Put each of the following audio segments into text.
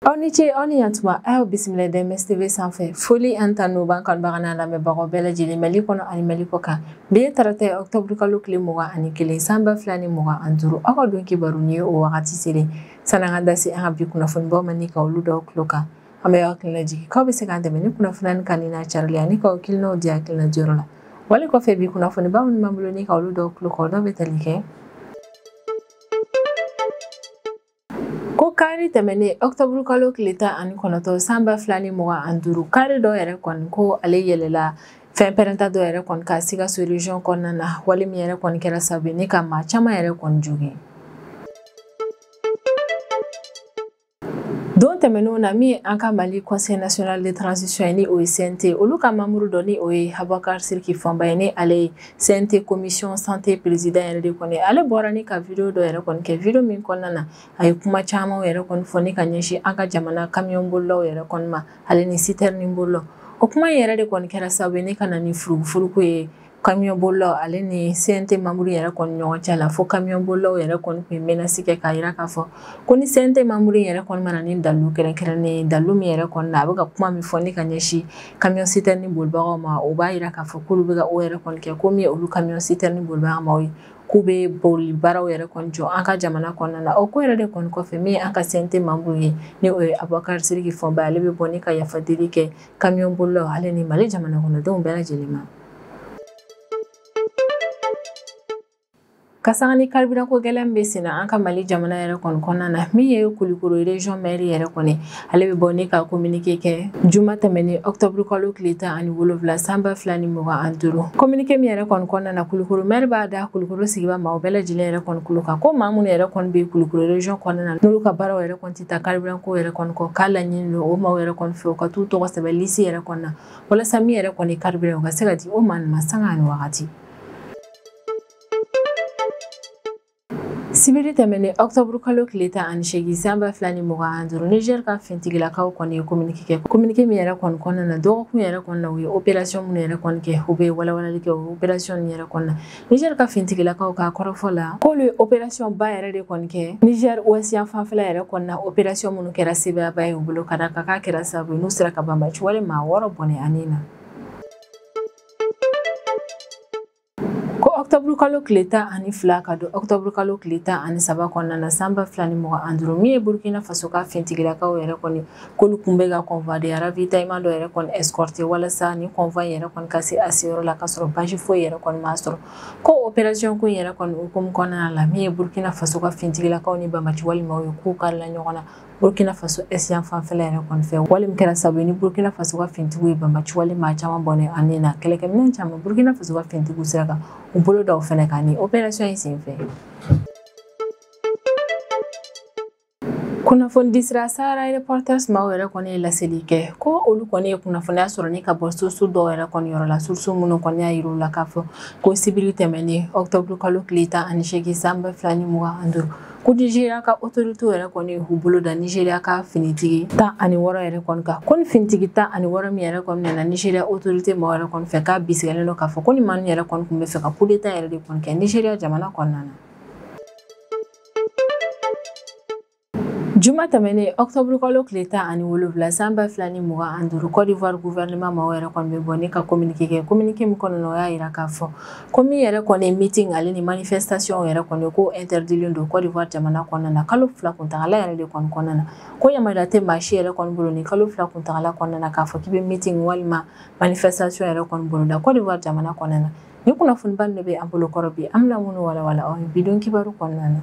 Aw ni ce aw ni yantuma a y'aw bisimila DMS TV sanfɛ foli an ta n'o b'an kanubaga n'a lamɛnbagaw bɛɛ lajɛlen Mali kɔnɔ ani Mali kɔ kan bi ye tarata ye octobre kalo tile 21 san 2025 aw ka don kibaru ni ye o wagati selen sanni an ka da se an ka bi kunnafonibaw ma ni ka olu dɔw tulo kan an bɛ aw hakili lajigin k'aw bɛ se k'an dɛmɛ ni kunnafoniya kanu n'a carili ani k'aw hakilinaw di hakilina diyɔrɔ la wale kɔfɛ bi kunnafoniba minnu b'an bolo ni ka olu dɔw tulo kan o dɔw bɛ tali kɛ ko kari tɛmɛnen octobre kalo tile 19 san 2025 kari dɔ yɛrɛ kɔni ko ale yɛlɛla fɛn pɛrɛnta dɔ yɛrɛ kɔni ka Sikaso région kɔnɔna na wale min yɛrɛ kɔni kɛra sababu ye ni ka maa caman yɛrɛ kɔni jogin. Don tɛmɛnenw na min ye an ka Mali Conseil national de transition ye ni o ye CNT olu ka membre dɔ ni o ye Abubakar Siriki Fɔnba ye ni ale ye CNT commission santé président yɛrɛ de kɔni ale bɔra ni ka vidéo dɔ yɛrɛ kɔni kɛ vidéo min kɔnɔna na a ye kuma caman yɛrɛ kɔni fɔ ni ka ɲɛsin an ka jamana camion bolilaw yɛrɛ kɔni ma ale ni citerne bolilaw o kuma in yɛrɛ de kɔni kɛra sababu ye ni ka na ni furukufuruku ye camion bolilaw ale ni CNT membre yɛrɛ kɔni ɲɔgɔn cɛ la fo camion bolilaw yɛrɛ kɔni tun ye menace kɛ k'a jira k'a fɔ ko ni CNT membre yɛrɛ kɔni ma na ni dalilu kɛrɛnkɛrɛnnen ye dalilu min yɛrɛ kɔni na a bɛ ka kuma min fɔ ni ka ɲɛsin camion citerne bolibagaw ma o b'a jira k'a fɔ k'olu bɛ ka o yɛrɛ kɔni kɛ ko min ye olu camion citerne bolibaga maaw ye k'u bɛ boli baaraw yɛrɛ kɔni jɔ an ka jamana kɔnɔna na o ko yɛrɛ de kɔni kɔfɛ min ye an ka CNT membre ye ni o ye Abubakar Siriki Fɔnba ale bɛ bɔ ni ka yafa deli kɛ camion bolilaw ale ni Mali jamana kɔnɔdenw bɛɛ lajɛlen ma. Ka sanga ni carburant ko gɛlɛn bɛ senna an ka Mali jamana yɛrɛ kɔni kɔnɔna na min ye Kulukoro région maire yɛrɛ kɔni ale bɛ bɔ ni ka communiqué kɛ juma tɛmɛnen octobre kalo tile 17 san 2025 communiqué min yɛrɛ kɔni kɔnɔna na Kulukoro maire b'a da Kulukoro sigiba maaw bɛɛ lajɛlen yɛrɛ kɔni kulo kan ko maa minnu yɛrɛ kɔni bɛ Kulukoro région kɔnɔna na n'olu ka baaraw yɛrɛ kɔni tɛ taa carburant ko yɛrɛ kɔni kɔ k'a laɲini don o maaw yɛrɛ kɔni fɛ u ka t'u tɔgɔ sɛbɛn liste yɛrɛ kɔni na walasa min yɛrɛ kɔni carburant u ka se ka di o maa ma sanga ani wagati. Sibiri tɛmɛnen octobre kalo tile 18 san 2025 Niger ka fintigilakaw kɔni ye communiqué kɛ communiqué min yɛrɛ kɔni kɔnɔna na dɔgɔkun yɛrɛ kɔnɔna na u ye opération minnu yɛrɛ kɔni kɛ u bɛ walawalali kɛ o opération yɛrɛ kɔnɔna na Niger ka fintigilakaw ka kɔrɔfɔ la k'olu ye opération ba yɛrɛ de kɔni kɛ Niger ouest yan fanfɛla yɛrɛ kɔnɔna na opération minnu kɛra sebaayaba ye u bolo ka da kan k'a kɛra sababu ye n'u sera ka banbaanci wale maa 6 bɔnɛ ani na. Ko octobre kalo tile 12 ka don octobre kalo tile 13 kɔnɔna na san 2025 min ye Burkina Faso ka fintigilakaw yɛrɛ kɔni k'olu kun bɛ ka convoi de ravitaillement dɔ yɛrɛ kɔni escorter walasa ni convoi yɛrɛ kɔni ka se a seyɔrɔ la k'a sɔrɔ baasi foyi yɛrɛ kɔni m'a sɔrɔ ko opération ko in yɛrɛ kɔni hukumu kɔnɔna la min ye Burkina Faso ka fintigilakaw ni banbaanci wale maaw ye k'u karila ɲɔgɔn na Burkina Faso est yan fanfɛla yɛrɛ kɔni fɛ wale min kɛra sababu ye ni Burkina Faso ka fintigiw ye banbaanci wale maa caman bɔnɛ ani na kɛlɛkɛminɛn caman Burkina Faso ka fintigiw sera ka u bolo da o fɛnɛ kan ni opération in senfɛ. Kunnafoni sira Sahara Reporters maaw yɛrɛ kɔni ye laseli kɛ ko olu kɔni ye kunnafoniya sɔrɔ ni ka bɔ source dɔw yɛrɛ kɔni yɔrɔ la source minnu kɔni y'a yir'u la k'a fɔ ko sibiri tɛmɛnen octobre kalo tile 18 san 2025 ko Nigeria ka autorité yɛrɛ kɔni y'u bolo da Nigeria ka finitigi 16 yɛrɛ kɔni kan ko ni finitigi 16 min yɛrɛ kɔni nana Nigeria autorité maaw yɛrɛ kɔni fɛ k'a bisigalen don k'a fɔ ko ni maa ninnu yɛrɛ kɔni tun bɛ fɛ ka coup d'état yɛrɛ de kɔni kɛ Nigeria jamana kɔnɔna na. Juma tɛmɛnen octobre kalo tile 17 san 2025 Côte d'Ivoire gouvernement maaw yɛrɛ kɔni bɛ bɔ ni ka communiqué kɛ communiqué min kɔnɔna na o y'a jira k'a fɔ ko min yɛrɛ kɔni meeting ale ni manifestation yɛrɛ kɔni ko interdilen don Côte d'Ivoire jamana kɔnɔna na kalo 2 kuntagala yɛrɛ de kɔni kɔnɔna na ko yamaruya tɛ maa si yɛrɛ kɔni bolo ni kalo 2 kuntagala kɔnɔna na k'a fɔ k'i bɛ meeting walima manifestation yɛrɛ kɔni boloda Côte d'Ivoire jamana kɔnɔna na ni kunnafoniba de bɛ an bolo kɔrɔ bi an bɛna minnu walawala aw ye bi don kibaru kɔnɔna na.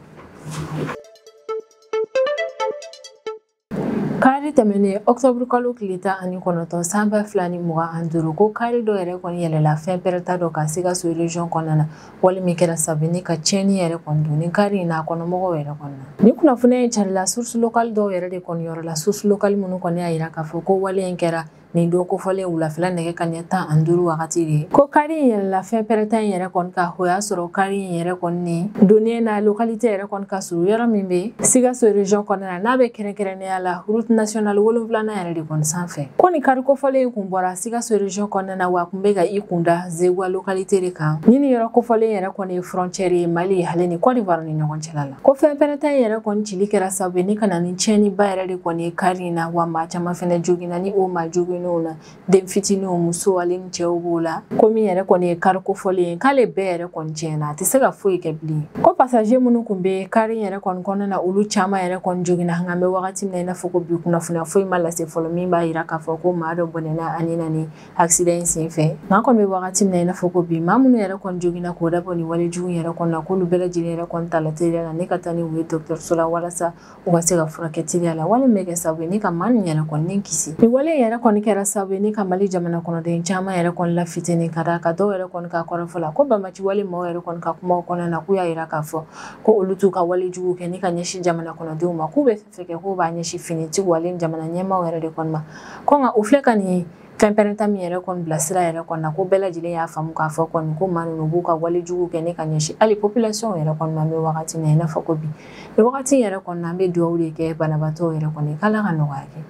Kari tɛmɛnen octobre kalo tile 19 san 2025 ko kari dɔ yɛrɛ kɔni yɛlɛla fɛn pɛrɛnta dɔ kan Sikaso région kɔnɔna na wale min kɛra sababu ni ka tiɲɛni yɛrɛ kɔni don ni kari in n'a kɔnɔmɔgɔw yɛrɛ kɔni na. Ni kunnafoniya in carila source locale dɔw yɛrɛ de kɔni yɔrɔ la source locale minnu kɔni y'a jira k'a fɔ ko wale in kɛra Nin don kofɔlen wulafɛla nɛgɛ kanɲɛ 15 wagati de ko kari in yɛlɛla fɛn pɛrɛta in yɛrɛ kɔni kan. O y'a sɔrɔ kari in yɛrɛ kɔni ni donnen na localité yɛrɛ kɔni ka surun yɔrɔ min bɛ Sikaso région kɔnɔna na, n'a bɛ kɛrɛnkɛrɛnnenya la route nationale 7nan yɛrɛ de kɔni sanfɛ. Ko nin kari kofɔlen in kun bɔra Sikaso région kɔnɔna na, wa kun bɛ ka i kunda Zegwa localité de kan. Ni nin yɔrɔ kofɔlen yɛrɛ kɔni ye frontière ye Mali ale ni Côte d'Ivoire ni ɲɔgɔn cɛla la. Ko fɛn pɛrɛta in yɛrɛ kɔni cili kɛra sababu ye ni ka na ni tiɲɛniba yɛrɛ de kɔni ye kari in na, wa maa caman fɛnɛ joginna. Ni o maa joginnenw na, den fitininw, musow ale ni cɛw b'o la. Ko min yɛrɛ kɔni ye kari kofɔlen ye, k'ale bɛɛ yɛrɛ kɔni tiɲɛna, a tɛ se ka foyi kɛ bilen. Ko passager minnu kun bɛ kari in yɛrɛ kɔni kɔnɔna na, olu caman yɛrɛ kɔni joginna. Nka an bɛ wagati min na i n'a fɔ ko bi, kunnafoniya foyi ma lase fɔlɔ min b'a yira k'a fɔ ko maa dɔ bɔnɛna ani na ni accident in senfɛ. Nka an kɔni bɛ wagati min na i n'a fɔ ko bi, maa minnu yɛrɛ kɔni joginna k'o dabɔ nin walejugu yɛrɛ kɔni na, k'olu bɛɛ lajɛlen yɛrɛ kɔni tala teliya la ne ka taa ni u ye dɔgɔtɔrɔso la walasa u ka se ka furakɛ teliya la, wale min bɛ kɛ sababu ye ni ka maa ninnu yɛrɛ kɔni kisi. Nin wale in yɛrɛ kɔni kɛra sababu ye ni ka Mali jamana kɔnɔden caman yɛrɛ kɔni lafitini, ka d'a kan dɔw yɛrɛ kɔni ka kɔrɔfɔ la ko bamaci wale maaw yɛrɛ kɔni ka kumaw kɔnɔna na, k'u y'a yira k'a fɔ ko olu t'u ka wale jugu kɛ ni ka ɲɛsin jamana kɔnɔdenw ma, k'u bɛ fɛn fɛn kɛ k'u b'a ɲɛsin finitigiw ale ni jamana ɲɛmaaw yɛrɛ de kɔni ma. Ko nka u filɛ ka nin fɛn pɛrɛnta min yɛrɛ kɔni bila sira yɛrɛ kɔni na, ko bɛɛ lajɛlen y'a faamu k'a fɔ kɔni ko maa ninnu b'u ka wale jugu kɛ ni ka ɲɛsin hali population yɛrɛ kɔni ma. An bɛ wagati min na i n'a fɔ ko bi, nin wagati yɛrɛ kɔni na, an bɛ dugawu de kɛ banabaatɔw yɛrɛ kɔni k'Ala ka nɔgɔya kɛ.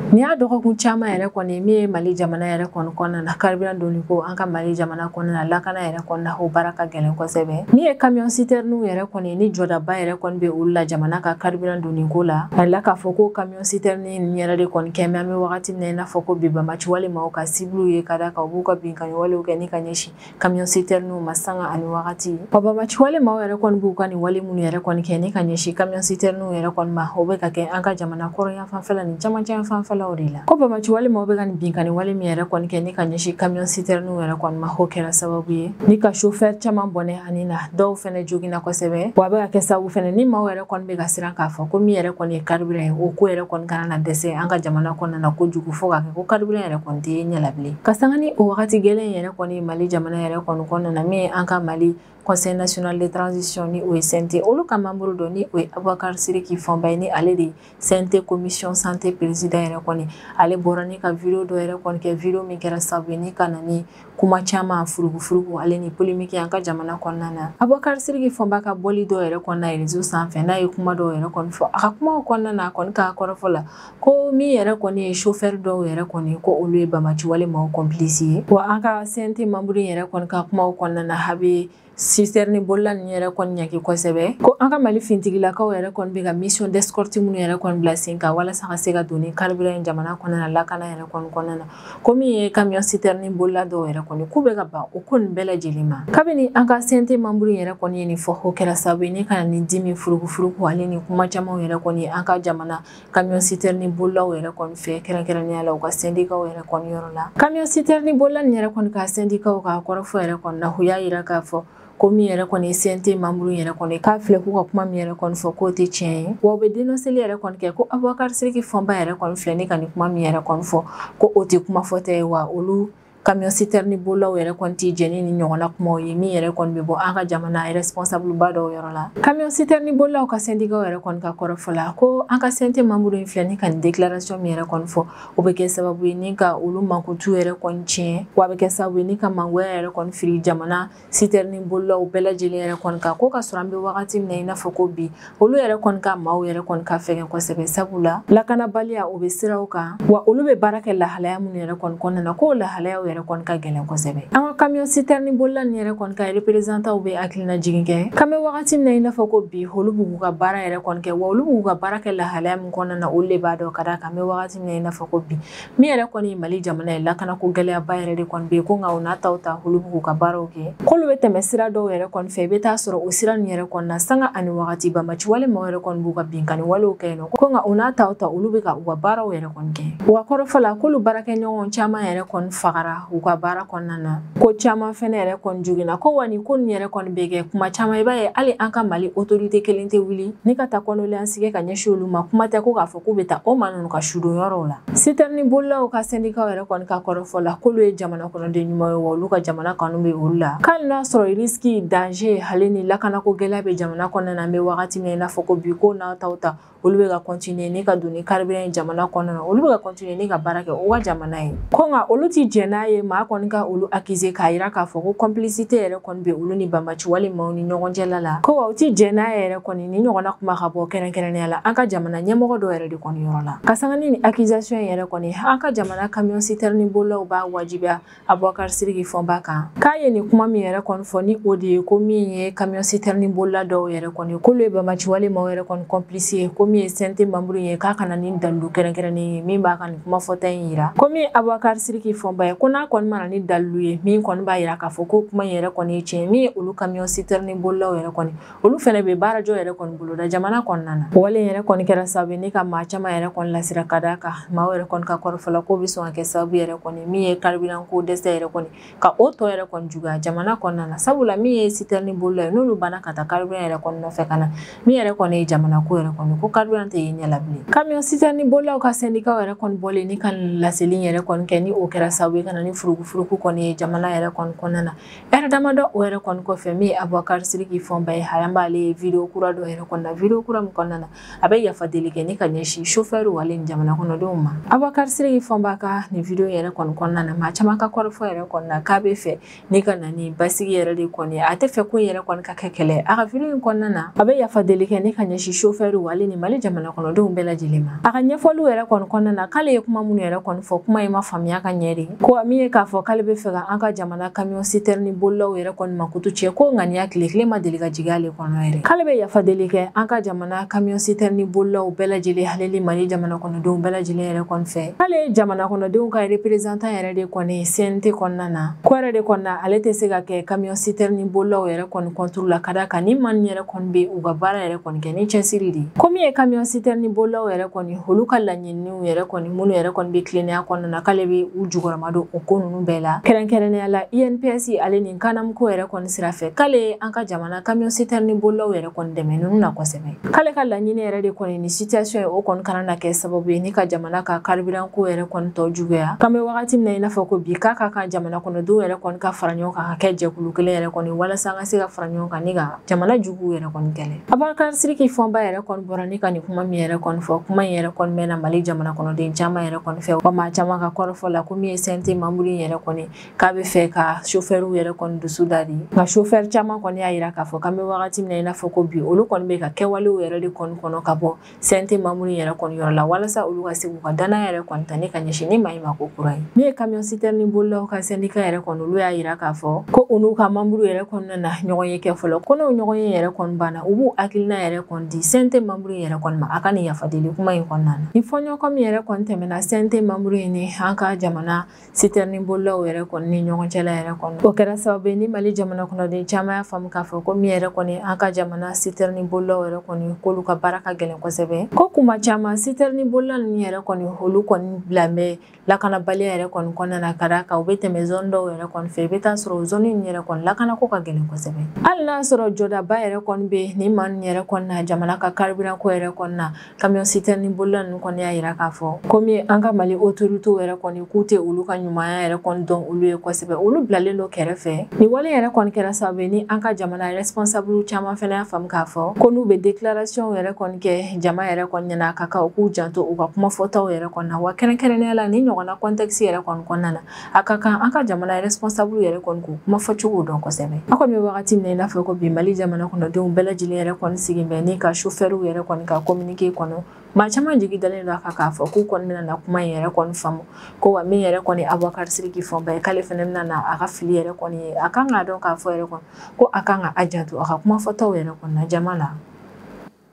Nin y'a dɔgɔkun caman yɛrɛ kɔni min ye Mali jamana yɛrɛ kɔni kɔnɔna na, carburant donni ko an ka Mali jamana kɔnɔna na, lakana yɛrɛ kɔni na, o baara ka gɛlɛn kosɛbɛ. Min ye camion citerne yɛrɛ kɔni ni jɔdaba yɛrɛ kɔni bɛ olu la jamana ka carburant donni ko la, a la k'a fɔ ko camion citerne ninnu yɛrɛ de kɔni kɛ an bɛ wagati min na i n'a fɔ ko bi, bamaci wale maaw ka cible ye, ka d'a kan u b'u ka binkanni walew kɛ ni ka ɲɛsin camion citerne ma sanga ani wagati. Wa bamaci wale maaw yɛrɛ kɔni b'u ka nin wale minnu yɛrɛ kɔni kɛ ni ka ɲɛsin camion citerne yɛrɛ kɔni ma, o bɛ ka kɛ an ka jamana kɔrɔn fanfɛla ni camancɛ fanfɛlaw de la. Ko bamaci wale maaw bɛ ka nin binkanni wale min yɛrɛ kɔni kɛ ni ka ɲɛsin camion citerne yɛrɛ kɔni ma, o kɛra sababu ye ni ka chauffeur caman bɔnɛ ani na dɔw fɛnɛ joginna kosɛbɛ. Wa a bɛ ka kɛ sababu fɛnɛ ni maaw yɛrɛ kɔni bɛ ka siran k'a fɔ ko min yɛrɛ kɔni ye carburant ye, o ko yɛrɛ kɔni kana na dɛsɛ an ka jamana kɔnɔna na kojugu, fo k'a kɛ ko carburant yɛrɛ kɔni tɛ ɲɛ la bilen. Ka sanga ni o wagati gɛlɛn yɛrɛ kɔni Mali jamana yɛrɛ kɔni kɔnɔna na, min ye an ka Mali Conseil national de transition ni o ye CNT, olu ka membre dɔ ni o ye Abubakar Sidiki Fɔnba ye, ni ale de CNT commission santé président yɛrɛ kɔni, ale bɔra ni ka vidéo dɔ yɛrɛ kɔni kɛ, vidéo min kɛra sababu ye ni ka na ni kuma caman furugufurugu ale ni polémique an ka jamana kɔnɔna na. Abubakar Sidiki Fɔnba ka bɔli dɔw yɛrɛ kɔni na réseau sanfɛ, n'a ye kuma dɔw yɛrɛ kɔni fɔ, a ka kumaw kɔnɔna na, a kɔni ka kɔrɔfɔ la ko min yɛrɛ kɔni ye chauffeur dɔw yɛrɛ kɔni, ko olu ye bamaci wale maaw complice ye. Wa an ka CNT membre yɛrɛ kɔni ka kumaw kɔnɔna na, a bɛ citerne bolila ninnu yɛrɛ kɔni ɲangi kosɛbɛ, ko an ka Mali fintigilakaw yɛrɛ kɔni bɛ ka mission d'escorte minnu yɛrɛ kɔni bila sen kan walasa ka se ka don ni carburant in jamana kɔnɔna na, lakana yɛrɛ kɔni kɔnɔna na, ko min ye camion citerne bolila dɔw yɛrɛ kɔni, k'u bɛ ka ban o ko nin bɛɛ lajɛlen ma. Kabini an ka CNT membre yɛrɛ kɔni ye nin fɔ, o kɛra sababu ye ni ka na ni dimi furugufurugu ale ni kuma camanw yɛrɛ kɔni an ka jamana camion citerne bolilaw yɛrɛ kɔni fɛ, kɛrɛnkɛrɛnnenya la u ka syndicat yɛrɛ kɔni yɔrɔ la. Camion citerne bolila nin yɛrɛ kɔni ka syndicat ka kɔrɔfɔ yɛrɛ kɔni na, u y'a yira k'a fɔ ko min yɛrɛ kɔni ye CNT membre yɛrɛ kɔni, k'a filɛ k'u ka kuma min yɛrɛ kɔni fɔ k'o tɛ tiɲɛ ye. Wa u bɛ dénonceli yɛrɛ kɔni kɛ ko Abubakar Sidiki Fɔnba yɛrɛ kɔni filɛ ni ka nin kuma min yɛrɛ kɔni fɔ, ko o tɛ kuma fɔta ye, wa olu camion citerne bolilaw yɛrɛ kɔni tɛ jɛn ni nin ɲɔgɔnna kumaw ye min yɛrɛ kɔni bɛ bɔ an ka jamana responsable ba dɔw yɔrɔ la. Camion citerne bolilaw ka syndicat yɛrɛ kɔni ka kɔrɔfɔ la, ko an ka CNT membre in filɛ ni ka nin déclaration min yɛrɛ kɔni fɔ, o bɛ kɛ sababu ye ni ka olu mankutu yɛrɛ kɔni tiɲɛ, wa a bɛ kɛ sababu ye ni ka mangoya yɛrɛ kɔni fili jamana citerne bolilaw bɛɛ lajɛlen yɛrɛ kɔni kan, ko ka sɔrɔ an bɛ wagati min na i n'a fɔ ko bi, olu yɛrɛ kɔni ka maaw yɛrɛ kɔni ka fɛgɛn kosɛbɛ, sabula lakanabaliya o bɛ siraw kan, wa olu bɛ baara kɛ lahalaya minnu yɛrɛ kɔni kɔnɔna na, k'o lahalayaw yɛrɛ kɔni ka gɛlɛn kosɛbɛ. An ka camion citerne bolila nin yɛrɛ kɔni ka représentants bɛ hakilina jigin kɛ k'an bɛ wagati min na i n'a fɔ ko bi, olu b'u ka baara yɛrɛ kɔni kɛ, wa olu b'u ka baara kɛ lahalaya min kɔnɔna na, olu de b'a dɔn, ka d'a kan an bɛ wagati min na i n'a fɔ ko bi, min yɛrɛ kɔni ye Mali jamana ye, lakanako gɛlɛyaba yɛrɛ de kɔni bɛ yen, ko nka o n'a taw ta olu b'u ka baaraw kɛ, k'olu bɛ tɛmɛ sira dɔw yɛrɛ kɔni fɛ, i bɛ taa sɔrɔ o sira ninnu yɛrɛ kɔni na, sanga ani wagati bamaci wale maaw yɛrɛ kɔni b'u ka binkanni walew kɛ yen nɔ, ko nka o n'a taw ta olu bɛ ka u ka baaraw yɛrɛ kɔni kɛ. U ka kɔrɔfɔ la, k'olu baarakɛɲɔgɔn caman yɛrɛ kɔni fagara u ka baara kɔnɔna na, ko caman fɛnɛ yɛrɛ kɔni joginna, ko wa nin ko ninnu yɛrɛ kɔni bɛ kɛ kuma caman, i b'a ye hali an ka Mali autorité kelen tɛ wuli ni ka taa condoléance kɛ ka ɲɛsin olu ma, kuma tɛ ko k'a fɔ k'u bɛ taa o maa ninnu ka sudon yɔrɔw la. Citerne bolilaw ka syndicat yɛrɛ kɔni ka kɔrɔfɔ la, k'olu ye jamana kɔnɔden ɲuman ye, wa olu ka jamana kanu bɛ olu la, k'hali n'a sɔrɔ risque, danger ale ni lakanako gɛlɛya bɛ jamana kɔnɔna na, an bɛ wagati min na i n'a fɔ ko bi, ko n'a taw ta olu bɛ ka continuer ni ka don ni carburant ye jamana kɔnɔna na, olu bɛ ka continuer ni ka baara kɛ u ka jamana ye. Ko nka olu ti jɛn n'a ye maa kɔni ka olu accuser k'a yira k'a fɔ ko complicité yɛrɛ kɔni bɛ olu ni banbaci wale maaw ni ɲɔgɔn cɛla la. Ko wa u ti jɛn n'a ye yɛrɛ kɔni ni ɲɔgɔnna kuma ka bɔ kɛrɛnkɛrɛnnenya la an ka jamana ɲɛmɔgɔ dɔw yɛrɛ de kɔni yɔrɔ la. Ka sanga ni accusation yɛrɛ kɔni, an ka jamana camion citerne bolilaw b'a wajibiya Abubakar Sidiki Fɔnba kan k'a ye nin kuma min yɛrɛ kɔni fɔ, ni o de ye ko min ye camion citerne bolila dɔw yɛrɛ kɔni k'olu ye banbaci wale maaw yɛrɛ kɔni complice ye, ko min ye CNT membre ye k'a kana ni dalilu kɛrɛnkɛrɛnnen ye min b'a ka nin kuma fɔta in yira. Ko min ye Abubakar Sidiki Fɔnba ye, ko n'a kɔni mana ni dalilu ye min kɔni b'a yira k'a fɔ ko kuma in yɛrɛ kɔni ye tiɲɛ, min ye olu camion citerne bolilaw yɛrɛ kɔni olu fɛnɛ bɛ baarajɔ yɛrɛ kɔni boloda jamana kɔnɔna na. Wale yɛrɛ kɔni kɛra sababu ye ne ka maa caman yɛrɛ kɔni lasira ka d'a kan maaw yɛrɛ kɔni ka kɔrɔfɔ la k'o bɛ sɔn ka kɛ sababu yɛrɛ kɔni min ye carburant ko dɛsɛ yɛrɛ kɔni ka o tɔ yɛrɛ kɔni juguya jamana kɔnɔna na. Sabula min ye citerne bolila ye n'olu banna ka taa carburant yɛrɛ kɔni nɔfɛ ka na, min yɛrɛ kɔni ye jamana ko yɛrɛ kɔni ko carburant tɛ ye ɲɛ la bilen. Camion citerne bolilaw ka syndicat yɛrɛ kɔni bɔlen ni ka laseli yɛrɛ kɔni kɛ, ni o kɛra sababu ye ka na ni furukufuruku kɔni ye jamana yɛrɛ kɔni kɔnɔna na. Ɛrɛ damadɔ o yɛrɛ kɔni kɔfɛ, min ye Abubakar Sidiki Fɔnba ye, an b'ale ye vidéo kura dɔ yɛrɛ kɔni na, vidéo kura min kɔnɔna na a bɛ yafa deli kɛ ni ka ɲɛsin chauffeur wale ni jamana kɔnɔdenw ma. Abubakar Sidiki Fɔnba ka nin vidéo yɛrɛ kɔni kɔnɔna na, maa caman ka kɔrɔfɔ yɛrɛ kɔni na k'a bɛ fɛ ni ka na ni basigi yɛrɛ de kɔni, a tɛ fɛ ko yɛrɛ kɔni ka kɛ kɛlɛ. A ka vidéo in kɔnɔna na, a bɛ yafa deli kɛ ni ka ɲɛsin chauffeur wale ni Mali jamana kɔnɔdenw bɛɛ lajɛlen ma. A ka ɲɛfɔliw yɛrɛ kɔni kɔnɔna na, k'ale ye kuma minnu yɛrɛ kɔni fɔ, kuma in ma faamuya ka ɲɛ de. Ko min ye k'a fɔ k'ale bɛ fɛ ka an ka jamana camion citerne bolilaw yɛrɛ kɔni makutu tiɲɛ, ko ŋaniya tile kelen ma deli ka jigin ale kɔnɔ yɛrɛ. K'ale bɛ yafa deli kɛ an ka jamana camion citerne bolilaw bɛɛ lajɛlen ale ni Mali jamana kɔnɔdenw bɛɛ lajɛlen yɛrɛ kɔni fɛ. K'ale ye jamana kɔnɔdenw ka représentant yɛrɛ de kɔni CNT kɔnɔna na, ko yɛrɛ de kɔnɔna ale tɛ se ka kɛ camion citerne bolilaw yɛrɛ kɔni contre la, ka d'a kan ni maa yɛrɛ kɔni bɛ u ka baara yɛrɛ kɔni kɛ ni cɛsiri de. Ko min ye camion citerne bolilaw yɛrɛ kɔni olu ka laɲiniw yɛrɛ kɔni minnu yɛrɛ kɔni bɛ tilennenya kɔnɔna na, k'ale bɛ u jukɔrɔma don o ko ninnu bɛɛ la, kɛrɛnkɛrɛnnenya la INPS ale ni Kanamuko yɛrɛ kɔni sira fɛ. K'ale ye an ka jamana camion citerne bolilaw yɛrɛ kɔni dɛmɛ ninnu na kosɛbɛ. K'ale ka laɲini yɛrɛ de kɔni ni situation ye o kɔni kana na kɛ sababu ye ni ka jamana ka carburant ko yɛrɛ kɔni tɔ juguya. K'an bɛ wagati min na i n'a fɔ ko bi, k'a ka kan jamana kɔnɔdenw yɛrɛ kɔni ka fara ɲɔgɔn kan ka kɛ jɛkulu kelen yɛrɛ kɔni walasa an ka se ka fara ɲɔgɔn kan ni ka jamana juguw yɛrɛ kɔni kɛlɛ. Abubakar Sidiki Fɔnba yɛrɛ kɔni bɔra ni ka nin kuma min yɛrɛ kɔni fɔ, kuma in yɛrɛ kɔni mɛnna Mali jamana kɔnɔden caman yɛrɛ kɔni fɛ, wa maa caman ka kɔrɔfɔ la ko min ye CNT membre yɛrɛ kɔni k'a bɛ fɛ ka chauffeur yɛrɛ kɔni dusu da de. Nka chauffeur caman kɔni y'a yira k'a fɔ k'an bɛ wagati min na i n'a fɔ ko bi, olu kɔni bɛ ka kɛwalew yɛrɛ de kɔni kɔnɔ ka bɔ CNT membre yɛrɛ kɔni yɔrɔ la, walasa olu ka se k'u ka danaya yɛrɛ kɔni ta ni ka ɲɛsin ni maa in ma ko kura ye. Min ye camion citerne bolilaw ka syndicat yɛrɛ kɔni, olu y'a yira k'a fɔ ko u n'u ka membre yɛrɛ kɔnɔna na ɲɔgɔn ye kɛ fɔlɔ, ko n'o ɲɔgɔn ye yɛrɛ kɔni banna, u b'u hakilina yɛrɛ kɔni di CNT membre yɛrɛ kɔni ma a ka nin yafa deli kuma in kɔnɔna na. Ni fɔɲɔgɔnkɔ min yɛrɛ kɔni tɛmɛna CNT membre in ni an ka jamana citerne bolilaw yɛrɛ kɔni ni ɲɔgɔn cɛla yɛrɛ kɔni, o kɛra sababu ye ni Mali jamana kɔnɔden caman y'a faamu k'a fɔ ko min yɛrɛ kɔni an ka jamana citerne bolilaw yɛrɛ kɔni k'olu ka baara ka gɛlɛn kosɛbɛ. Ko kuma caman citerne bolila ninnu yɛrɛ kɔni olu kɔni bila bɛ lakanabaliya yɛrɛ kɔni kɔnɔna na, ka d'a kan u bɛ tɛmɛ zone dɔw yɛrɛ kɔni fɛ, i bɛ taa sɔrɔ zone in yɛrɛ kɔni lakanako ka gɛlɛn kosɛbɛ. Hali n'a sɔrɔ jɔdaba yɛrɛ kɔni bɛ nin maa ninnu yɛrɛ kɔni na jamana ka carburant ko yɛrɛ kɔni na, camion citerne bolila ninnu kɔni y'a yira k'a fɔ komi an ka Mali autorité yɛrɛ kɔni k'u tɛ olu ka ɲumanya yɛrɛ kɔni dɔn olu ye kosɛbɛ, olu bilalen don kɛrɛfɛ. Nin wale yɛrɛ kɔni kɛra sababu ye ni an ka jamana responsable caman fana y'a faamu k'a fɔ ko n'u bɛ déclaration yɛrɛ kɔni kɛ jama yɛrɛ kɔni ɲɛna, a ka kan u k'u janto u ka kuma fɔtaw yɛrɛ kɔni na, wa kɛrɛnkɛrɛnnenya la ni ɲɔgɔnna contexte yɛrɛ kɔni kɔnɔna na, a ka kan an ka jamana responsable yɛrɛ kɔni k'u kuma fɔcogo dɔn kosɛbɛ. A kɔni bɛ wagati min na i n'a fɔ ko bi, Mali jamana kɔnɔdenw bɛɛ lajɛlen yɛrɛ kɔni sigi bɛ ni ka chauffeur yɛrɛ kɔni ka communiqué kɔnɔ, maa caman jigi dalen don a kan k'a fɔ k'u kɔni bɛna na kuma in yɛrɛ kɔni faamu, ko wa min yɛrɛ kɔni Abubakar Sidiki Fɔnba ye k'ale fana bɛna na a ka fili yɛrɛ kɔni ye, a kan k'a dɔn k'a fɔ yɛrɛ kɔni ko a kan ka a janto a ka kuma fɔtaw yɛrɛ kɔni na jama la.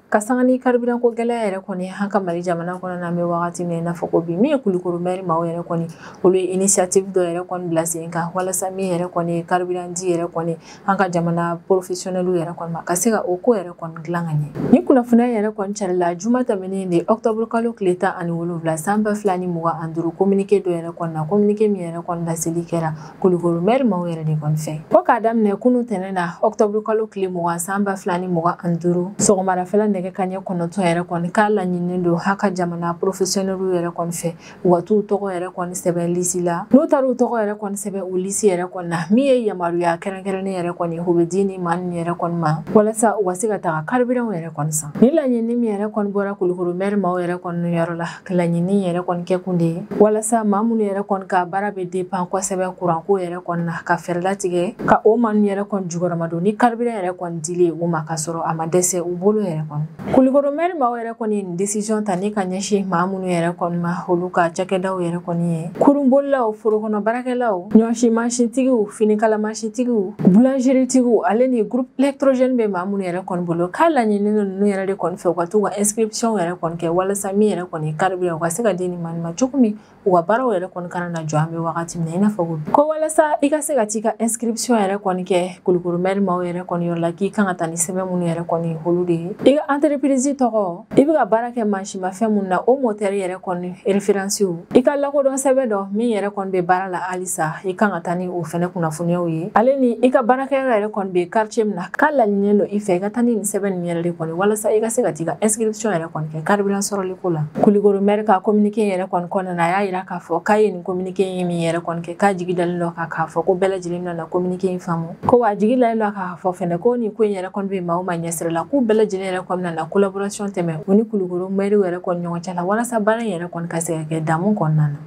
Ka sanga ni carburant ko gɛlɛya yɛrɛ kɔni an ka Mali jamana kɔnɔ na, an bɛ wagati min na i n'a fɔ ko bi, min ye Kulukoro maire maaw yɛrɛ kɔni olu ye initiative dɔ yɛrɛ kɔni bila sen kan walasa min yɛrɛ kɔni ye carburant di yɛrɛ kɔni an ka jamana professionnel yɛrɛ kɔni ma, ka se ka o ko yɛrɛ kɔni dilan ka ɲɛ. Ni kunnafoniya yɛrɛ kɔni carila juma tɛmɛnen de octobre kalo tile 17 san 2025, communiqué dɔ yɛrɛ kɔni na, communiqué min yɛrɛ kɔni laseli kɛra Kulukoro maire maaw yɛrɛ de kɔni fɛ. Ko k'a daminɛ kunun tɛnɛn na octobre kalo tile 20 san 2025 sɔgɔmadafɛla nɛgɛ nɛgɛ kanɲɛ 9 yɛrɛ kɔni k'a laɲininen don ha ka jamana professionnels yɛrɛ kɔni fɛ u ka t'u tɔgɔ yɛrɛ kɔni sɛbɛn lisi la. N'u taara u tɔgɔ yɛrɛ kɔni sɛbɛn o lisi yɛrɛ kɔni na, min ye yamaruya kɛrɛnkɛrɛnnen yɛrɛ kɔni o bɛ di ni maa ninnu yɛrɛ kɔni ma walasa u ka se ka taga carburant yɛrɛ kɔni san. Ni laɲini min yɛrɛ kɔni bɔra Kulukoro maire maaw yɛrɛ kɔni yɔrɔ la, laɲini yɛrɛ kɔni kɛ kun de ye walasa maa minnu yɛrɛ kɔni ka baara bɛ dépend kosɛbɛ kuranko yɛrɛ kɔni na, ka fɛɛrɛ latigɛ ka o maa ninnu yɛrɛ kɔni jukɔrɔma don ni carburant yɛrɛ kɔni dilen u ma ka sɔrɔ a ma dɛsɛ u bolo yɛrɛ kɔni. Kulukoro maire maaw yɛrɛ kɔni ye nin décision ta ni ka ɲɛsin maa minnu yɛrɛ kɔni ma, olu ka cakɛdaw yɛrɛ kɔni ye kurunbolilaw, forokɔnɔ baarakɛlaw, ɲɔsi mansintigiw, finikala mansintigiw, boulangerie-tigiw ale ni groupe électrogène bɛ maa minnu yɛrɛ kɔni bolo, k'a laɲininen don ninnu yɛrɛ de kɔni fɛ u ka t'u ka inscription yɛrɛ kɔni kɛ walasa min yɛrɛ kɔni carburant u ka se ka di nin maa ma cogo min u ka baaraw yɛrɛ kɔni kana na jɔ an bɛ wagati min na. I n'a fɔ ko walasa i ka se ka t'i ka inscription yɛrɛ kɔni kɛ Kulukoro maire maaw yɛrɛ kɔni yɔrɔ la, k'i kan ka taa ni sɛbɛn minnu yɛrɛ kɔni olu de ye i ka entreprise tɔgɔ, i bɛ ka baara kɛ mansinmafɛn minnu na o moteur yɛrɛ kɔni référence, i ka lakodɔn sɛbɛn dɔ min yɛrɛ kɔni bɛ baara la halisa, i kan ka taa ni o fɛnɛ kunnafoniyaw ye, ale ni i ka baarakɛyɔrɔ yɛrɛ kɔni bɛ quartier min na, k'a laɲininen don i fɛ i ka taa ni nin sɛbɛn ninnu yɛrɛ de kɔni walasa i ka se ka t'i ka inscription yɛrɛ kɔni kɛ carburant sɔrɔli ko la. Kulukoro maire ka communiqué yɛrɛ kɔni kɔnɔna na, a y'a yira k'a fɔ k'a ye nin communiqué in min yɛrɛ kɔni kɛ, k'a jigi dalen don k'a fɔ ko bɛɛ lajɛlen bɛna na communiqué in faamu, ko wa jigi dalen don k'a fɔ fɛnɛ ko nin ko in yɛrɛ kɔni bɛ maa o maa ɲɛsira la, k'u bɛɛ lajɛlen yɛrɛ kɔni bɛna na collaboration tɛmɛ u ni Kulukoro maire yɛrɛ kɔni ɲɔgɔn cɛ la walasa baara in yɛrɛ kɔni ka se ka kɛ damu kɔnɔna na.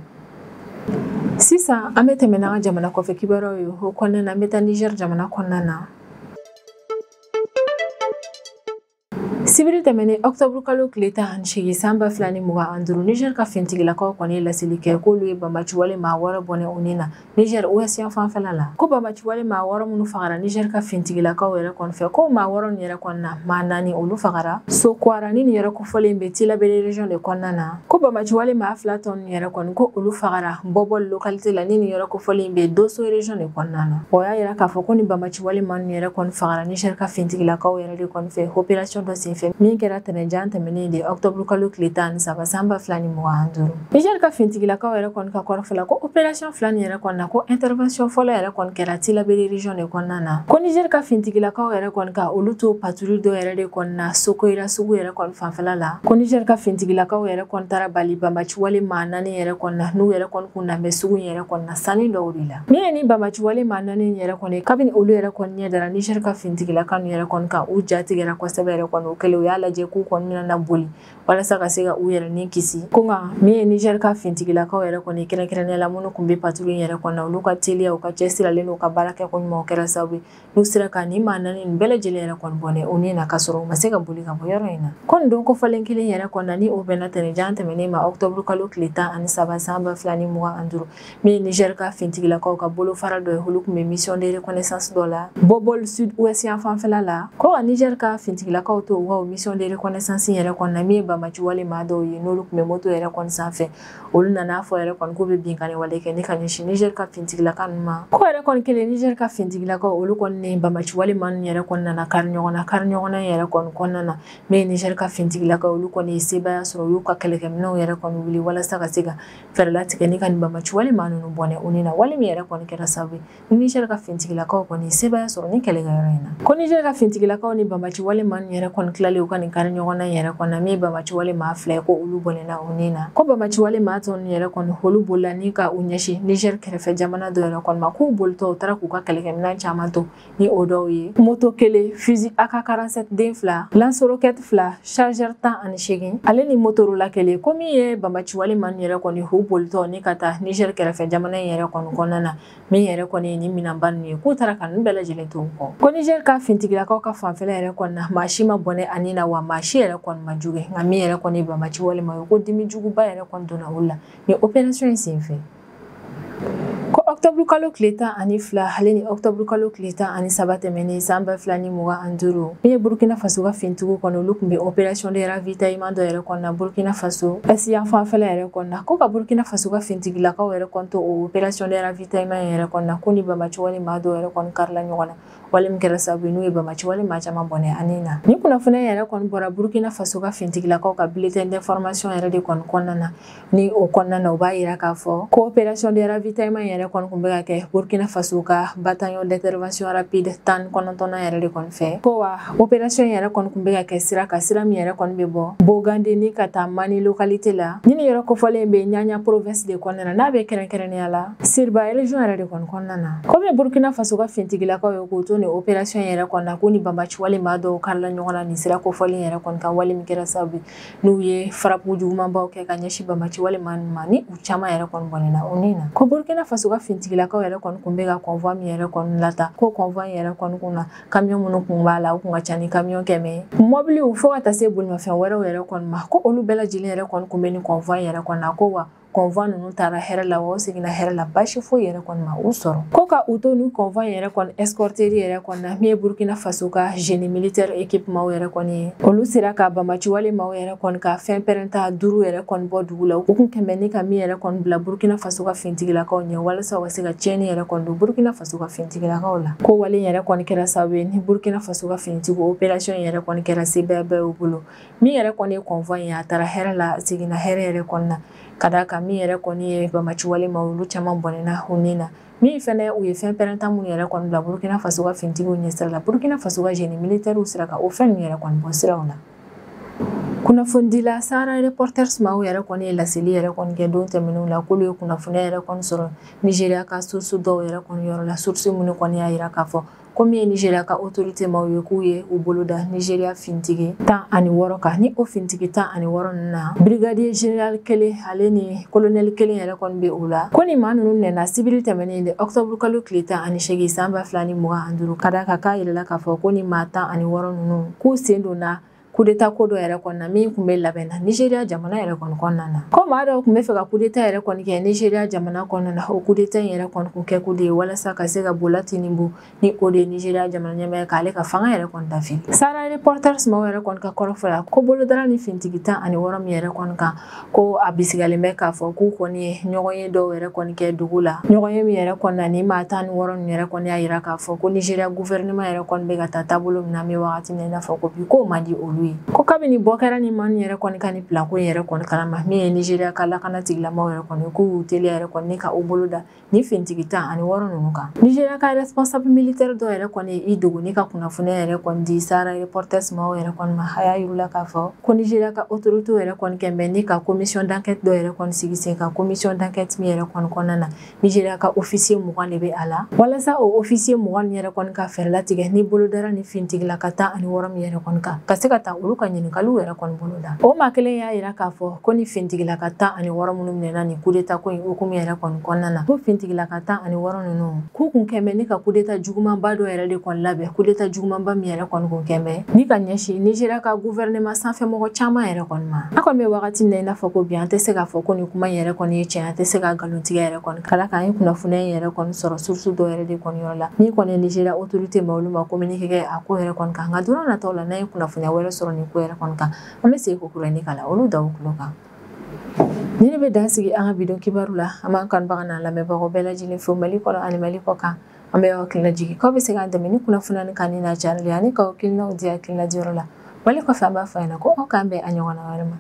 Sisan an bɛ tɛmɛ n'an ka jamana kɔfɛ kibaruyaw ye. O kɔnɔna na, an bɛ taa Niger jamana kɔnɔna na. Sibiri tɛmɛnen octobre kalo tile 18 san 2025, Niger ka fintigilakaw kɔni ye laseli kɛ k'olu ye banbaanciwale maa 6 bɔnɛ u ni na Niger ouest fanfɛla la. Ko banbaanciwale maa 6 minnu fagara Niger ka fintigilakaw yɛrɛ kɔni fɛ, ko maa 6 nin yɛrɛ kɔni na, maa 4 olu fagara Sokwara ni nin yɛrɛ kofɔlen bɛ Tillabéri région de kɔnɔna na. Ko banbaanciwale maa 2 tɔ ninnu yɛrɛ kɔni ko olu fagara Bɔbɔl localité la ni nin yɛrɛ kofɔlen bɛ Dosso région de kɔnɔna na. O y'a yira k'a fɔ ko ni banbaanciwale maa ninnu yɛrɛ kɔni fagara Niger ka fintigilakaw yɛrɛ de kɔni fɛ opération dɔ senfɛ min kɛra tɛnɛnjan tɛmɛnen de octobre kalo tile 13 san 2025. Niger ka fintigilakaw yɛrɛ kɔni ka kɔrɔfɔ la, ko opération 2 nin yɛrɛ kɔni na, ko intervention fɔlɔ yɛrɛ kɔni kɛra Tillabéri région de kɔnɔna na. Ko Niger ka fintigilakaw yɛrɛ kɔni ka olu to patrouille dɔ yɛrɛ de kɔni na Sokoyira sugu yɛrɛ kɔni fanfɛla la. Ko Niger ka fintigilakaw yɛrɛ kɔni taara bali banbaanciwale maa 4 yɛrɛ kɔni na, n'u yɛrɛ kɔni kun dan bɛ sugu in yɛrɛ kɔni na sanni dɔw de la. Min ye ni banbaanciwale maa 4 yɛrɛ kɔni, kabini olu yɛrɛ kɔni ɲɛ dara Niger ka fintigilakaw yɛrɛ kɔni kan, u ja tigɛra kosɛbɛ yɛrɛ kɔni. O kɛlen u y'a lajɛ k'u kɔni bɛna na boli walasa ka se ka u yɛrɛ ni kisi. Ko nka min ye Niger ka fintigilakaw yɛrɛ kɔni kɛrɛnkɛrɛnnenya la minnu kun bɛ patrouille yɛrɛ kɔni na, olu ka teliya, u ka cɛsiralen n'u ka baara kɛ ko ɲuman, o kɛra sababu ye n'u sera ka nin maa 4 nin bɛɛ lajɛlen yɛrɛ kɔni bɔnɛ u ni na ka sɔrɔ u ma se ka boli ka bɔ yɔrɔ in na. Ko nin don kofɔlen kelen yɛrɛ kɔni na, ni o bɛnna tɛnɛnjan tɛmɛnen ma octobre kalo tile 13 san 2025, min ye Niger ka fintigilakaw ka bolofara dɔ ye, olu kun bɛ mission de reconnaissance dɔ la Bɔbɔl sud ouest yan fanfɛla la. Ko ka Niger ka fintigilakaw to u ka mission de reconnaissance yɛrɛ kɔni na, min ye banbaanciwale maa dɔw ye n'olu kun bɛ moto yɛrɛ kɔni sanfɛ, olu nana fɔ yɛrɛ kɔni k'u bɛ binkanni wale kɛ ni ka ɲɛsin Niger ka fintigilaka ninnu ma. Ko yɛrɛ kɔni kelen Niger ka fintigilakaw olu kɔni ni banbaanciwale maa ninnu yɛrɛ kɔni nana kari ɲɔgɔn na, kari ɲɔgɔn na yɛrɛ kɔni kɔnɔna na, min ye Niger ka fintigilakaw olu kɔni ye sebaaya sɔrɔ, u y'u ka kɛlɛkɛminɛnw yɛrɛ kɔni wuli walasa ka se ka fɛɛrɛ latigɛ ni ka nin banbaanciwale maa ninnu bɔnɛ u ni na, wale min yɛrɛ kɔni kɛra sababu ye ni Niger ka fintigilakaw kɔni ye sebaaya sɔrɔ ni kɛlɛkɛyɔrɔ in na. Ko Niger ka fintigilakaw ni banbaanciwale maa ninnu yɛrɛ kɔni tilalen u ka nin kari ɲɔgɔn na yɛrɛ kɔni na, min ye banbaanciwale maa 2 ye ko olu bɔnɛna u ni na. Ko banbaanciwale maa tɔ ninnu yɛrɛ kɔni olu bolila ni ka u ɲɛsin Niger kɛrɛfɛ jamana dɔ yɛrɛ kɔni ma, k'u bolitɔ u taara k'u ka kɛlɛkɛminɛn caman to ni o dɔw ye moto 1, fusil AK-47 den 2, lance-roquette 2, chargeur 18 ale ni Motorola 1. Ko min ye banbaanciwale maa ninnu yɛrɛ kɔni u bolitɔ ni ka taa Niger kɛrɛfɛ jamana in yɛrɛ kɔni kɔnɔna na, min yɛrɛ kɔni ye nin minɛnba ninnu ye, k'u taara ka ninnu bɛɛ lajɛlen to u kɔ. Ko Niger ka fintigilakaw ka fanfɛla yɛrɛ kɔni na, maa si ma bɔnɛ a ni na, wa maa si yɛrɛ kɔni ma jugu. Nka min yɛrɛ kɔni ye banbaanciwale maa ye, ko dimi juguba yɛrɛ kɔni donna olu la ni opération in senfɛ. Ko octobre kalo tile 12 ale ni octobre kalo tile 13 tɛmɛnen san 2025, min ye Burkina Faso ka fintigiw kɔni olu kun bɛ opération de ravitaillement dɔ yɛrɛ kɔni na Burkina Faso est yan fanfɛla yɛrɛ kɔni na. Ko ka Burkina Faso ka fintigilakaw yɛrɛ kɔni to o opération de ravitaillement yɛrɛ kɔni na, ko ni banbaanciwale maa dɔw yɛrɛ kɔni karila ɲɔgɔn na, wale min kɛra sababu ye n'u ye banbaanciwale maa caman bɔnɛ ani na. Ni kunnafoniya yɛrɛ kɔni bɔra Burkina Faso ka fintigilakaw ka bulletin d'information yɛrɛ de kɔni kɔnɔna na, ni o kɔnɔna na u b'a yira k'a fɔ ko opération de ravitaillement yɛrɛ kɔni kɔni kun bɛ ka kɛ Burkina Faso ka bataillon d'intervention rapide 19nan yɛrɛ de kɔni fɛ. Ko wa opération yɛrɛ kɔni kun bɛ ka kɛ sira kan, sira min yɛrɛ kɔni bɛ bɔ Bogande ni ka taa Mani localité la. Ni nin yɔrɔ kofɔlen bɛ Ɲaɲa province de kɔnɔna na, n'a bɛ kɛrɛnkɛrɛnnenya la Sirba région yɛrɛ de kɔni kɔnɔna na. Komi Burkina Faso ka fintigilakaw ye k'u to nin opération yɛrɛ kɔni na, k'u ni banbaci wale maa dɔw karila ɲɔgɔn na nin sira kofɔlen yɛrɛ kɔni kan, wale min kɛra sababu n'u ye frappe jugumanbaw kɛ ka ɲɛsin banbaci wale maa ninnu ma, ni u caman yɛrɛ kɔni bɔnɛna u ni na. Ko Burkina Faso ka fintigilakaw yɛrɛ kɔni kun bɛ ka convoi min yɛrɛ kɔni lata, ko convoi yɛrɛ kɔni kun na camion minnu kun b'a la, u kun ka ca ni camion 100, mɔbiliw fo ka taa se bolimafɛn wɛrɛw yɛrɛ kɔni ma, ko olu bɛɛ lajɛlen yɛrɛ kɔni kun bɛ nin convoi yɛrɛ kɔni na. Ko wa convoi ninnu taara hɛrɛ la, wa u seginna hɛrɛ la, baasi foyi yɛrɛ kɔni ma u sɔrɔ. Ko ka u to ni convoi yɛrɛ kɔni escorteri yɛrɛ kɔni na, min ye Burkina Faso ka génie militaire équipe maaw yɛrɛ kɔni ye, olu sera ka banbaci wale maaw yɛrɛ kɔni ka fɛn pɛrɛnta 5 yɛrɛ kɔni bɔ dugu la. U kun kɛmɛ ni ka min yɛrɛ kɔni bila Burkina Faso ka fintigilakaw ɲɛ, walasa u ka se ka tiɲɛni yɛrɛ kɔni don Burkina Faso ka fintigilakaw la. Ko wale yɛrɛ kɔni kɛra sababu ye ni Burkina Faso ka finitigiw opération yɛrɛ kɔni kɛra sebaaya y'u bolo. Min yɛrɛ kɔni ye convoi ye, a taara hɛrɛ la, a seginna hɛrɛ yɛrɛ kɔni na, ka d'a kan min yɛrɛ kɔni ye banbaci wale ma, olu caman bɔnɛna u ni na. Min fɛnɛ u ye fɛn pɛrɛnta minnu yɛrɛ kɔni bila Burkina Faso ka finitigiw ɲɛsira la, Burkina Faso ka génie militaire sera ka o fɛn ninnu yɛrɛ kɔni bɔ siraw la. Kunnafonidila Sahara Reporters maaw yɛrɛ kɔni ye laseli yɛrɛ kɔni kɛ don tɛmɛnenw la, k'olu ye kunnafoniya yɛrɛ kɔni sɔrɔ Nigéria ka source dɔw yɛrɛ kɔni yɔrɔ la, source minnu kɔni y'a jira k'a fɔ ko min ye Nigéria ka autorité maaw ye, k'u ye u bolo da Nigéria fintigi 16 kan. Ni o fintigi 16 ninnu na, brigadier général kelen ale ni colonel kelen yɛrɛ kɔni bɛ o la. Ko nin maa ninnu nɛna sibiri tɛmɛnen de octobre kalo tile 18 san 2025, ka d'a kan k'a yirala k'a fɔ ko nin maa 16 ninnu k'u sen donna coup d'état ko dɔ yɛrɛ kɔni na min kun bɛ labɛn na Nigéria jamana yɛrɛ kɔni kɔnɔna na. Ko maa dɔw kun bɛ fɛ ka coup d'état yɛrɛ kɔni kɛ Nigéria jamana kɔnɔna na, o coup d'état in yɛrɛ kɔni kun kɛ ko de ye walasa ka se ka Bola Tinubu ni o de ye Nigéria jamana ɲɛmaa ye, k'ale ka fanga yɛrɛ kɔni dafi. Sahara Reporters maaw yɛrɛ kɔni ka kɔrɔfɔ la, ko bolodara ni fintigi 16 min yɛrɛ kɔni kan, ko a bisigalen bɛ k'a fɔ k'u kɔni ye ɲɔgɔn ye dɔw yɛrɛ kɔni kɛ dugu la. Ɲɔgɔn ye min yɛrɛ kɔni na, ni maa 16 ninnu yɛrɛ kɔni y'a jira k'a fɔ ko Nigéria gouvernement yɛrɛ kɔni bɛ ka taa taabolo min na, an bɛ wagati min na i n'a fɔ ko bi, k'o man di olu ye. Ko kabini bɔ kɛra ni maa yɛrɛ kɔni ka ni plan ko yɛrɛ kɔni kalama, min ye Nigéria ka lakana tigilamaw yɛrɛ kɔni, k'u y'u teliya yɛrɛ kɔni ka u bolo da ni fintigi 16 ninnu kan. Nigéria ka responsable militaire dɔ yɛrɛ kɔni ye i dogo ni ka kunnafoniya yɛrɛ kɔni di Sahara Reporters maaw yɛrɛ kɔni ma. A y'a yir'u la k'a fɔ ko Nigéria ka autorité yɛrɛ kɔni kɛn bɛ ni ka commission d'enquête dɔ yɛrɛ kɔni sigi sen kan, commission d'enquête min yɛrɛ kɔni kɔnɔna na Nigéria ka officier 20 de bɛ a la, walasa o officier 20 yɛrɛ kɔni ka fɛɛrɛ latigɛ ni bolodara ni fintigila ka 16 min yɛrɛ kɔni kan, ka se ka taa olu ka ɲininkaliw yɛrɛ kɔni bolo da. O maa kelen y'a yira k'a fɔ ko ni fintigila ka 16 minnu minɛna nin coup d'état ko in hukumu yɛrɛ kɔni kɔnɔna na, ko fintigila ka 16 ninnu k'u kun kɛn bɛ ni ka coup d'état jugumanba dɔ yɛrɛ de kɔni labɛn, coup d'état jugumanba min yɛrɛ kɔni kun kɛn bɛ ni ka ɲɛsin Nigéria ka gouvernement sanfɛmɔgɔ caman yɛrɛ kɔni ma. An kɔni bɛ wagati min na i n'a fɔ ko bi, an tɛ se k'a fɔ ko nin kuma in yɛrɛ kɔni ye tiɲɛ, an tɛ se ka nkalontigɛ yɛrɛ kɔni kala k'an ye kunnafoniya in yɛrɛ kɔni sɔrɔ source dɔ yɛrɛ de kɔni yɔrɔ la, min kɔni ye Nigéria autorité ma olu ma communiqué kɛ a ko yɛrɛ kɔni kan. Nka don nataw la, n'an ye kunnafoniya wɛrɛ sɔrɔ nin ko yɛrɛ kɔni kan, an bɛ segin ko kura ni kala olu da u tulo kan. Ni ne bɛ dan sigi an ka bidon kibaru la, an b'an kanubaga n'an lamɛnbagaw bɛɛ lajɛlen fo Mali kɔnɔ ani Mali kɔ kan. An bɛ aw hakilina jigin k'aw bɛ se k'an dɛmɛ ni kunnafoniya ni kan ni n'a carili ani k'aw hakilinaw di hakilina diyɔrɔ la. Mali kɔfɛ, an b'a fɔ a ɲɛna ko aw k'an bɛn a ɲɔgɔnna wɛrɛ ma.